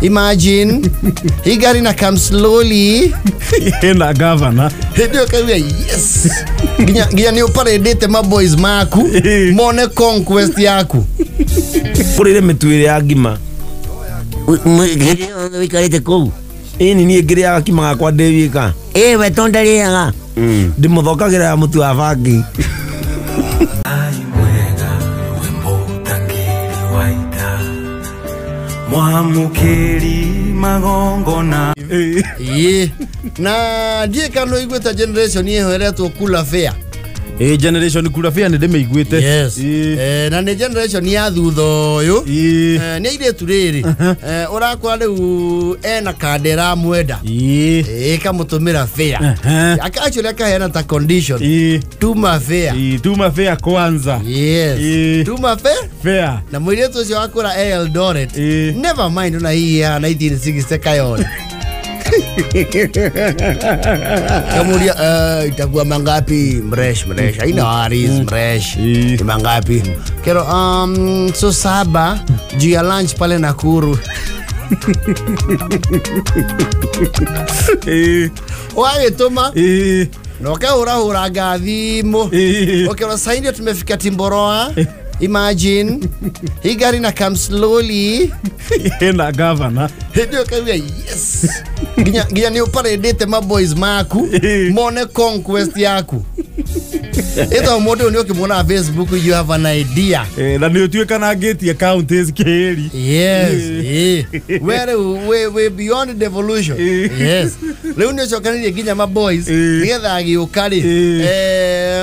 Imagine hii gari na come slowly. Ĩna gavana. Hĩndĩ ĩyo kauga yes. Nginya nĩ ũparĩndĩte maboys maku mone conquest yaku. Kũrĩre mĩtu ĩrĩa ya ngima. Wikarĩte kũu. Ĩni niĩ ngĩrĩaga kima gakwa ndĩ wika. Ĩ we to ndarĩaga. Ndĩmũthokagĩra ya mũtu wa bangi. Mwamũkĩri magongona. Ĩĩ. Na ndiĩ kana ũiguĩte generation ĩyo ĩretwo kula fair. Ĩ generation kula fair nĩ ndĩmĩiguĩte. Yes. Na nĩ generation ya thutha ũyũ. Nĩ airĩtu rĩrĩ. Ũrakora rĩu ena kanda ĩramwenda. Ĩkamũtũmĩra fair. Actually akaheana ta condition. Tuma fair. Tuma fair kwanza. Yes. Tuma fair. Fair. Na mũirĩtu ũcio akũra Eldoret. Never mind ona hii ya 1960 Kayole. Kamuria itakuwa mangapi? Mresh. Haina worries, mresh. Ni mangapi? Kero so 7 juu ya lunch pale Nakuru. Wagĩtũma na ũkahũrahũranga thimũ. Ũkĩrwo sasa tumefika Timboroa. Imagine hii gari na come slowly. Ĩna gavana. Hĩndĩ ĩyo kauga yes. Nginya nĩ ũparĩndĩte maboys maku mone conquest yaku. Ĩto mũndũ nĩ ũkĩmuona Facebook you have an idea. Na nĩ ũtuĩkanangĩtie counties kĩĩri. Yes. Where we beyond devolution. Yes. Rĩu nĩ ũcokanĩrie nginya maboys nĩgetha agĩũka rĩ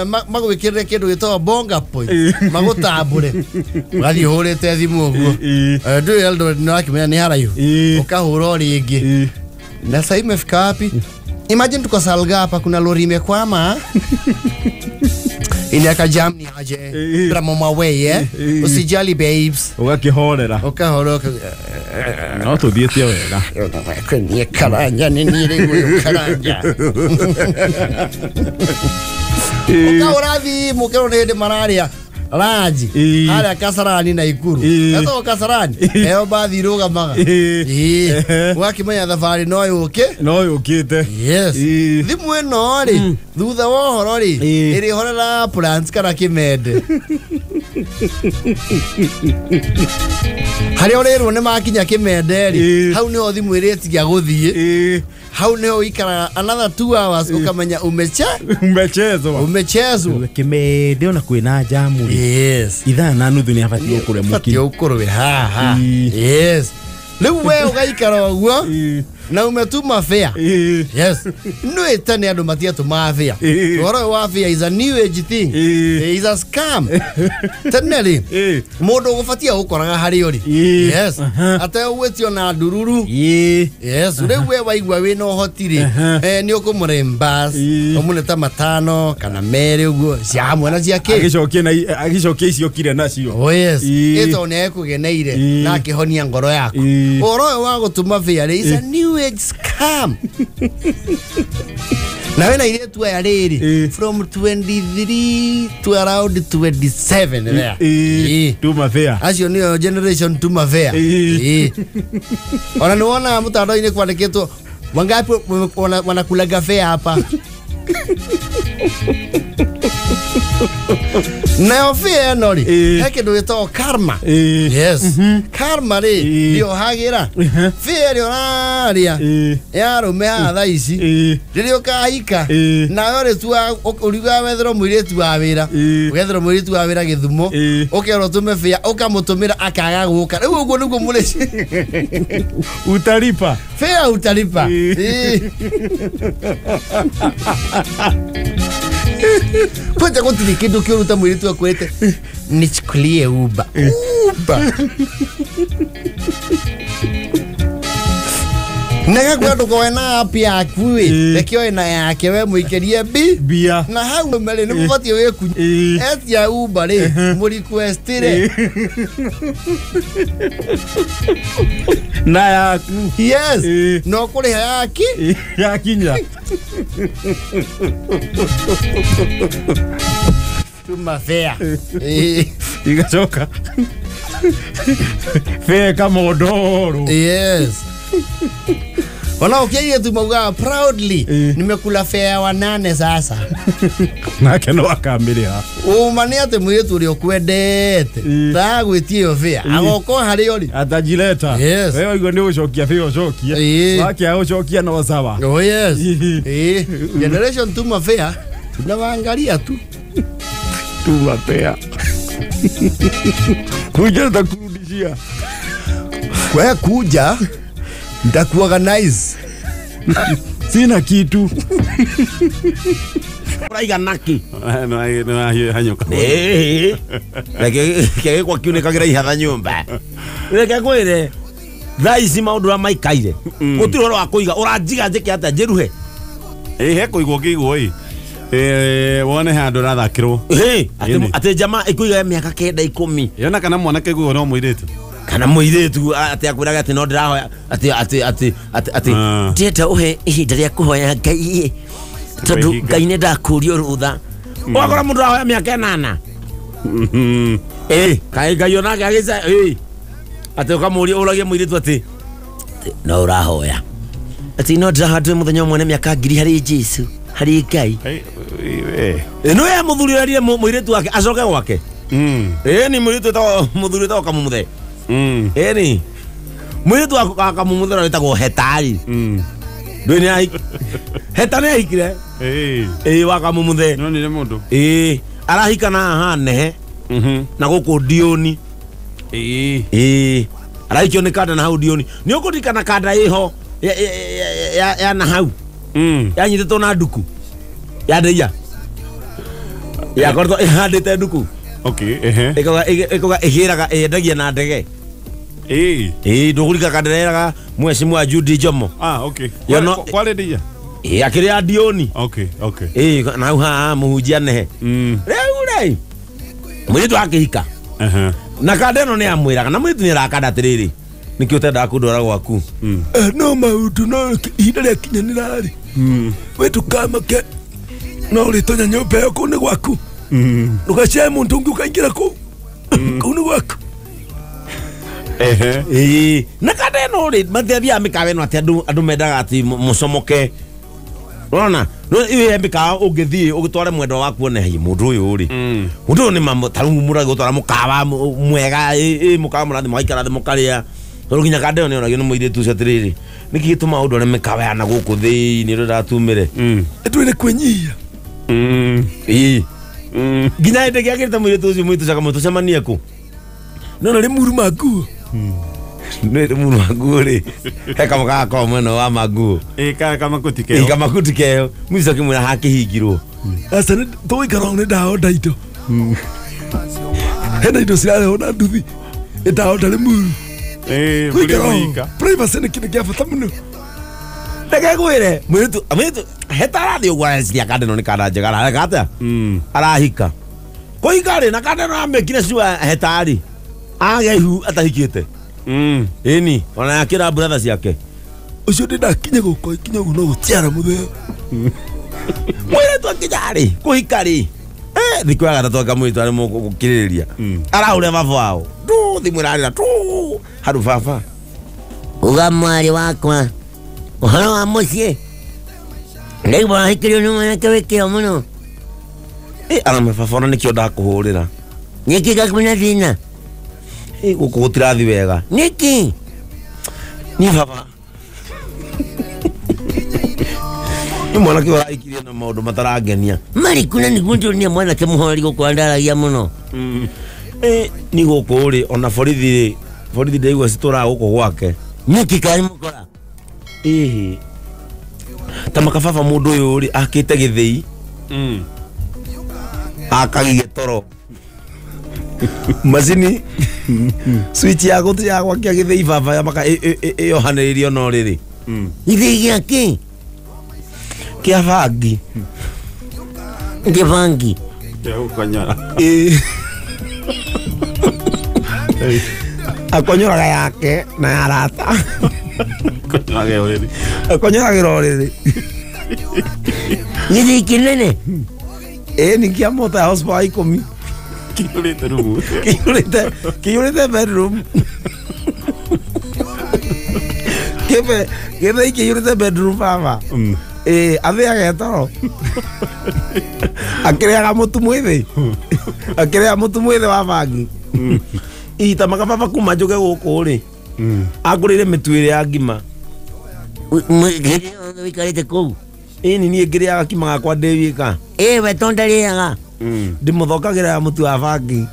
magwĩkĩrĩre kĩndũ gĩtagwo bonga point magũtambũre. Ũgathiĩ ũhũrĩte thimũ ũguo. Ndũĩ Eldoret nĩ wakĩmenya nĩ haraihu. Ũkahũra o rĩngĩ. Na sasa imefika wapi? Imagine tuko Salga hapa kuna lori imekwama. Inaka jam ni aje. Drama mawe eh. Usijali babes. Ũgakĩhorera. Ũkahorera. No tũthiĩte wega. Ni karanja ni rĩu karanja. Ũkahũra thimũ ũkerwo nĩ hĩndĩ mararĩa ranji harĩa Kasarani na Ikuru. Etagwo Kasarani. Eyo bathi irũgamaga. Ũgakĩmenya thabarĩ no yũke. No yũkĩte. Yes. Thimũ ĩno rĩ thutha wa ũhoro rĩ ĩrĩhorera plans kana kĩmende. Harĩa ũrĩrwo nĩ makinya kĩmende rĩ hau nĩho thimũ ĩrĩtiga gũthiĩ. Hau nĩho ũikaraga another 2 hours ũkamenya umechezwa. Umechezwa. Kĩmende ona kwĩna jamu rĩ. Yes. Ithaa na nuthu nĩ abatiĩ gũkorwo mũkinyu. Abatiĩ gũkorwo haha. Yes. Rĩu we ũgaikara ũguo na umetuma fair. Yes. Nĩ tene andũ matiatũmaga fair. Ũhoro ũyũ wa fair is a new age thing. Is a scam. Tene rĩ mũndũ ũgũbatie gũkoraga harĩa ũrĩ. Yes. Ategũgwĩtio na ndururu. Yes. Rĩu we waigua wĩna ũhoti rĩ nĩ ũkũmũrembas ũmũne ta 5 kana 2 ũguo cia hamwe na cia kĩ. Agĩcokie icio kire nacio. Oh yes. Ĩto nĩ ekũgeneire na akĩhonia ngoro yaku. Ũhoro ũyũ wa gũtũma fair is a new age scam. Na wena irĩtu aya rĩrĩ from 23 to around 27 there. Tuma fair. Acio nĩo generation tuma fair. Ona nĩ wona mtandao-inĩ kwandĩkĩtwo wangapi wanakulaga fair hapa. Nayo fair ĩno rĩ he kĩndũ gĩtagwo karma. Yes. Karma rĩ ndĩohagĩra. Fair ĩrĩa ũrarĩa ya arũme haha thaa ici rĩrĩa ũkahika nawe rĩ ũriugaga wetherwo mũirĩtu wa wĩra ũgetherwo mũirĩtu wa wĩra Gĩthumo ũkerwo ũtũme fair ũkamũtũmĩra akaga gũka. Rĩu ũguo nĩguo mũrĩ utalipa. Fair utalipa. Kwanza gũtirĩ kĩndũ kĩũru ta mũirĩtu akwĩrĩte nichukulie Uber. Uber. Nagakwĩra ndũkoe na app yaku ĩ reke oe na yake we mũikĩrie mbia na hau rĩ nĩ mũbatiĩ wĩkunye etia Uber rĩ mũrequestĩre na yaku. Yes. No kũrĩha yaki yakinya. Tuma fair. Igacoka. Feka modoro. Yes. Wanaokiaje tu mauga proudly nimekula fea wanane sasa. Nake no akamĩrĩha. Ũma nĩ atĩ mũirĩtu ũrĩa ũkwendete ndagwĩtie ĩyo fea agokorwo harĩ ori. Atajileta. Yes. Wewe waigua nĩ ũgũcokia fea ũcokie. Wakĩaga gũcokia no sawa. Oh yes. Generation tuma fea tunawaangalia tu. Tuma fea. Kuja nitakurudishia. Wewe kuja nitakuorganize. Sina kitu. Uraiga naki. No hanyuka. Reke kĩagĩkwa kiunĩkagĩra ihatha nyũmba. Reke ngwĩre thaa ici maũndũ ũrĩa maikaire gũtirĩ ũhoro wa kũiga ũranjiga njĩke atĩa njĩruhe. He kũigwo kĩigwo ĩ wone handũ ũrathakĩrwo. Atĩ jamaa ĩkũiga mĩaka 9 10. Yona kana mwanake ĩkũigwo no mũirĩtu. Kana mũirĩtu atĩ akwĩraga atĩ no ndĩrahoya atĩ atĩ atĩ atĩ atĩ ndĩrenda ũhe ihinda rĩa kũhoya Ngai tondũ Ngai nĩ ndakũrio rũtha. Ũgakora mũndũ arahoya mĩaka 8. Kaĩ Ngai onake agĩca atĩ ũkamũria ũragie mũirĩtu atĩ no ũrahoya atĩ no ndĩrahoya mũthenya ũmwe na mĩaka 1000 harĩ Jesu harĩ Ngai. No ya mũthuri ũrerire mũirĩtu wake acoke gwake. Ni mũirĩtu wĩtagwo mũthuri wĩtagwo Kamumuthe. Ni mũirĩtu wa Kamumuthe ũrĩa wĩtagwo Hetari. Ndũĩ nĩ ahiki Heta nĩ ahikire wa Kamumuthe. No nĩ mũndũ arahika na haha Nehe na gũkũ Ndiũni. Arahikio nĩ kanda na hau Ndiũni. Nĩ ũkũririkana kanda ĩho ya na hau yanyitĩtwo na nduku ya ndeia yakoretwo ĩhandĩte nduku. Okay, ĩkoga ĩgĩraga ĩendagia na ndege. Ndũkũririkana kanda ĩraga mheshimiwa Judy Njomo. Okay. Kwale ndeia akĩrĩ ya Ndiũni. Okay, okay. Na hau haha mũhunjia Nehe. Rĩu rĩ mũirĩtu akĩhika na kanda ĩno nĩ amwĩraga na mũirĩtu nĩ arakanda atĩrĩrĩ nĩkĩo ũtendaga kũndwara gwaku. No maũndũ no ihinda rĩakinya nĩrarĩ we ndũkamake no ũrĩtonya nyũmba ĩyo kũu nĩ gwaku ndũgaciare mũndũ ũngĩ ũkaingĩra kũu kũu nĩ gwaku. Na kanda ĩno rĩ mathiathiaga mĩkawa ĩno atĩ andũ mendaga atĩ mũcomoke. Ũrona no ĩyo mĩkawa ũngĩthiĩ ũgĩtware mwendwa waku one hi mũndũ ũyũ rĩ mũndũ ũyũ nĩ ta rĩu mũragĩ gũtwara mũkawa mwega mũkawa mũrathiĩ mũgaikara thĩ mũkarĩa tondũ nginya kanda ĩyo nĩyonagio nĩ mũirĩtu ũcio atĩrĩrĩ nĩkĩ gĩtũmaga ũndware mĩkawa ya na gũkũ thĩinĩ ũrĩa ndatumĩre ĩtwĩre kwĩnyihia. Nginya hĩndĩ ĩngĩ mũirĩtu ũcio mũirĩtu ũcio akamwĩra tũcemanie kũ no na rĩ muru ma nguo nĩ muru ma nguo rĩ he kamũka gakoragwo mwena wa manguo kamakuti keo kamakuti keo mũico akĩmwĩra hakĩhingirwo. Aca tũgũikara ũũ nĩ ndahonda indo hena indo cirarehwo na nduthi ĩndahonda rĩ muru privacy nĩ kĩndũ kĩa bata mũno. Reke ngwĩre mũirĩtu Heta arathiĩ ũguo areciria kanda ĩno nĩ kanda njega arareka atĩa arahika kũhika rĩ na kanda ĩno amĩkire cua Heta rĩ agĩa ihu atahikĩte. Ĩni ona yakĩra brother ciake ũcio ndĩ ndakinya gũkũ ikinya ũguo no gũtiara mũthee. Mũirĩtu akinya rĩ kũhika rĩ thikũ ya gatatũ anga mũirĩtu arĩ gũkirĩrĩria arahũrĩra baba wao tu thimũ ĩrarĩra tu haru baba uga mwarĩ wakwa ũhoro wa mũciĩ ndaigua wahikĩrio nĩ mwanake wĩ kĩo mũno. Arame baba ona nĩkĩo ndakũhũrĩra. Nĩkĩ gakwĩna thĩna? Gũkũ gũtirathiĩ wega. Nĩkĩ? Niĩ baba nĩ mwanake ũrahikirie na maũndũ matarangenia. Marĩkũ na nĩguo ndĩronire mwanake mũhoreri gũkũ andaragia mũno. Ni gũkũ rĩ ona borithi rĩ borithi ndaigua citũraga gũkũ gwake. Nĩkĩ karĩ mũkora? Ta makababa mũndũ ũyũ rĩ akĩte gĩthĩi akagia toro macini switch ya gũtĩ ya gwakia gĩthĩi baba ya maka ĩyohanĩrĩirio no rĩrĩ Gĩthĩi gĩa kĩ? Kĩa bangi. Kĩa bangi. Kĩa gũkonyora. Akonyoraga yake na ya arata. Akonyoraga ũrĩrĩ. Akonyoragĩra ũrĩrĩ. Gĩthĩi kĩnene? Nĩ kĩa mota ya horsepower 10. Kĩihũrĩte rumu. Kĩihũrĩte bedroom. Kĩbe gĩthĩi kĩihũrĩte bedroom baba. Ĩĩ athĩaga toro. Akĩrĩaga mũtu mwĩthĩ. Akĩrĩaga mũtu mwĩthĩ wa bangi. Ita maka baba kuma njũke gũkũ rĩ. Angũrĩire mĩtu ĩrĩa ya ngima. Wikarĩte kũu. Ĩni niĩ ngĩrĩaga kima gakwa ndĩ wika. Ĩ we to ndarĩaga. Ndĩmũthokagĩra ya mũtu wa bangi.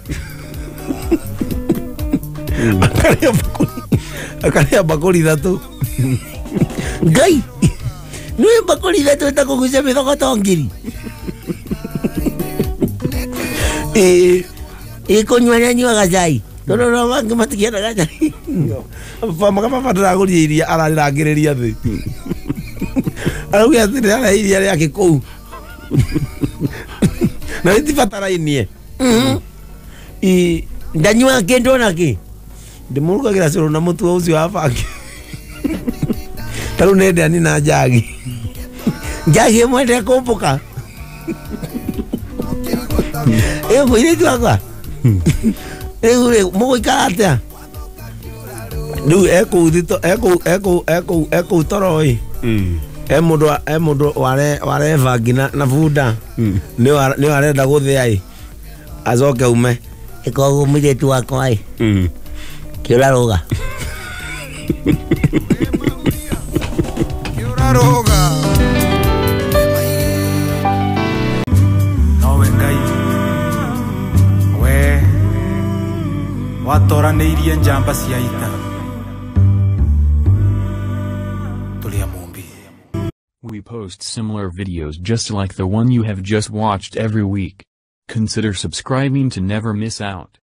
Akarĩa mbakũri ithatũ. Ngai. Nĩ mbakũri ithatũ ĩtakũgucia mĩthogoto ngiri. Ĩĩ. Ĩ kũnyua nĩanyuaga cai. Tondũ no bangĩ matikĩendaga cai. Maka baba ndĩragũrire iria ararĩrangĩrĩria thĩ. Arauga atĩ ndĩrarĩa iria rĩake kũu. Na rĩtibatarainie. Ĩ Ndanyuaga kĩndũ ona kĩ. Ndĩmũrugagĩra cũrũ na mũtu ũcio wa bangi. Ta rĩu nĩ ndanina njagi. Njagi ĩmwe ndekũmbũka. Ĩ mũirĩtu wakwa. Rĩu rĩ mũgũikara atĩa? Rĩu ekũu thito ekũu ekũu ekũu ekũu toro ĩ. E mũndũ ware bangi na bunda. Nĩ arenda gũthĩa ĩ. Acoke ume. Ĩkoragwo mũirĩtu wakwa ĩ. Kĩũra rũga. Kĩũra rũga. Nowe Ngai. We watoranĩirie njamba cia ita. Tũrĩ a Mũmbi. We post similar videos just like the one you have just watched every week. Consider subscribing to never miss out.